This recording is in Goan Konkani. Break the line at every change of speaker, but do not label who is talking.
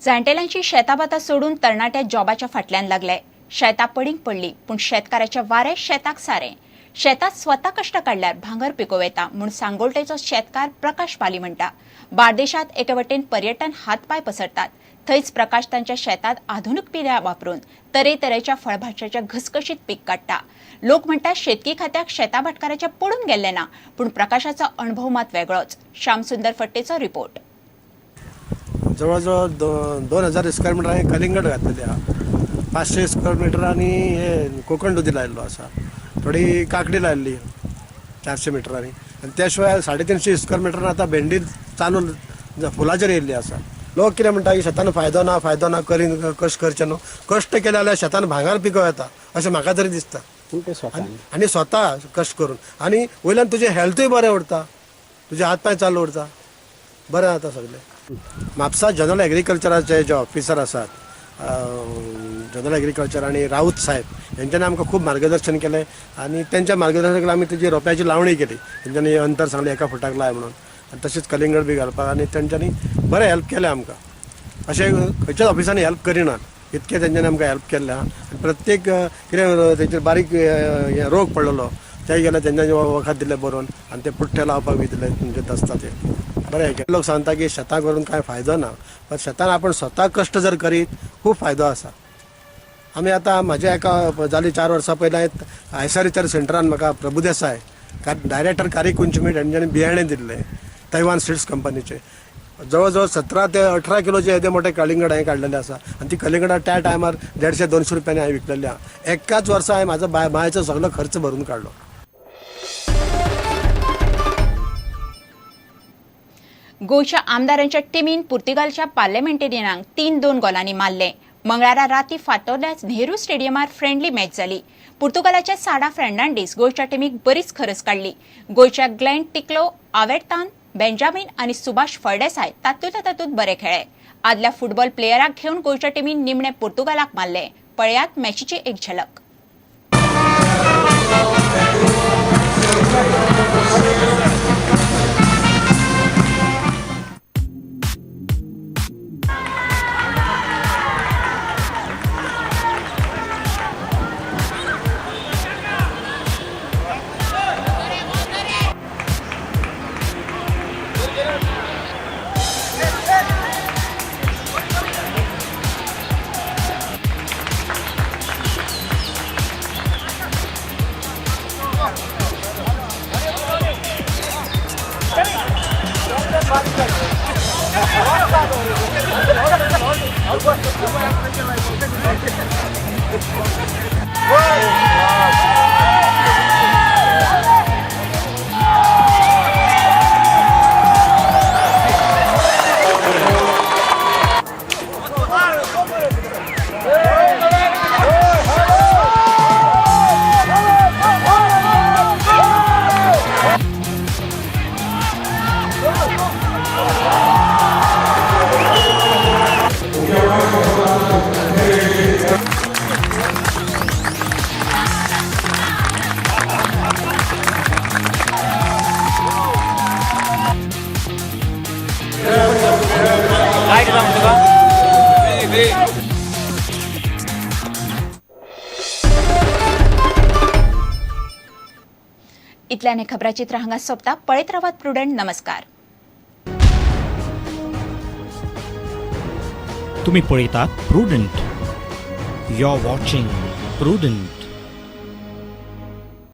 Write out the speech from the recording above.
जाण्टेल्यांची शेताभातां सोडून तरणाटे जॉबाच्या फाटल्यान लागले. शेतां पडींग पडली, पूण शेतकाराच्या वारें शेताक सारें. शेतात स्वता कश्ट काडल्यार भांगर पिकोवं येता म्हूण सांगोल्डेचो शेतकार प्रकाश पाली म्हणटा. बार्देशांत एके वटेन पर्यटन हातपांय पसरतात, थंयच प्रकाश तांच्या शेतात आधुनीक पिऱ्या वापरून तरेतरेच्या फळभाज्याच्या घसघशीत पीक काडटा. लोक म्हणटात शेतकी खात्याक शेता भाटकाराच्या पडून गेल्लें ना, पूण प्रकाशाचो अणभव मात वेगळोच. श्यामसुंदर फट्टेचो रिपोर्ट.
जवळजवळ 2000 स्क्वेअर मिटर हांवें कलिंगड घातलेले आहा, 500 स्क्वेअर मिटर आनी हे कोकण दुदी लायल्लो आसा, थोडी काकडी लायल्ली 400 मिटरांनी, आनी त्या शिवाय 350 स्क्वेअर मिटरान आतां भेंडी चालू फुलाचेर येयल्ली आसा. लोक कितें म्हणटा की शेतान फायदो ना, फायदो ना, करीन कश्ट करचे न्हू. कश्ट केले जाल्यार शेतान भांगर पिकोवं येता अशें म्हाका तरी दिसता. आनी स्वता कश्ट करून आनी वयल्यान तुजें हेल्थूय बरें उरता, तुजे हात पांय चालू उरता, बरें जाता सगळें. म्हापसा जनरल एग्रीकल्चराचे जे ऑफिसर आसात, जनरल एग्रीकल्चर आनी राऊत साहेब, हेंच्यांनी आमकां खूब मार्गदर्शन केलें आनी तेंच्या मार्गदर्शनाक आमी तेजी रोप्याची लावणी केली. तेंच्यांनी अंतर सांगलें एका फुटाक लाय म्हणून, आनी तशेंच कलिंगड बी घालपाक, आनी तेंच्यांनी बरें हेल्प केलें आमकां. अशें खंयच्याच ऑफिसांनी हेल्प करिनात इतकें तेंच्यांनी आमकां हेल्प केल्लें आहा. आनी प्रत्येक कितें तेंचेर बारीक रोग पडलेलो ते गेल्यार तेंच्यांनी वखद दिलें बरोवन, आनी ते पुट्टे लावपाक बी दिले तुमचे दसता ते बरें केलें. लोक सांगता की शेतां करून कांय फायदो ना, पण शेतान आपण स्वता कश्ट जर करीत खूब फायदो आसा. आमी आतां म्हाज्या एका जाली 4 वर्सां पयलीं आयसरीचर सेंटरान म्हाका प्रभुदेसाय डायरेक्टर कारी कुंचमीट हेंच्यांनी बियाणें दिल्लें तैवान सीड्स कंपनीचे. जवळ जवळ 17 ते 18 किलोचे येदे मोठे कलिंगड हांवें काडलेले आसा, आनी ती कलिंगडां त्या टायमार 150-200 रुपयांनी हांवें विकलेली आहा. एकाच वर्सा हांवें म्हाजो बांयचो सगळो खर्च भरून काडलो.
गोंयच्या आमदारांच्या टिमीन पुर्तुगालच्या पार्लमेंटेरियनांक 3-2 गोलांनी मारले. मंगळारा राती फातोर्ड्याच नेहरू स्टेडियमार फ्रेंडली मॅच जाली. पुर्तुगालाच्या साडा फर्नांडीस गोंयच्या टिमीक बरीच खरस काडली. गोंयच्या ग्लेन टिकलो, आवेर्तान बेंजामीन आनी सुभाष फळदेसाय तातूंतल्या तातूंत बरे खेळ्ळे. आदल्या फुटबॉल प्लेयराक घेवन गोंयच्या टिमीन निमणे पुर्तुगालाक मारले. पळयात मॅचीची एक झलक. इतल्याने खबराचित्र हांगा सोंपता. पळयत रावात प्रुडंट. नमस्कार.
तुम्ही पळयतात Prudent. You are watching Prudent.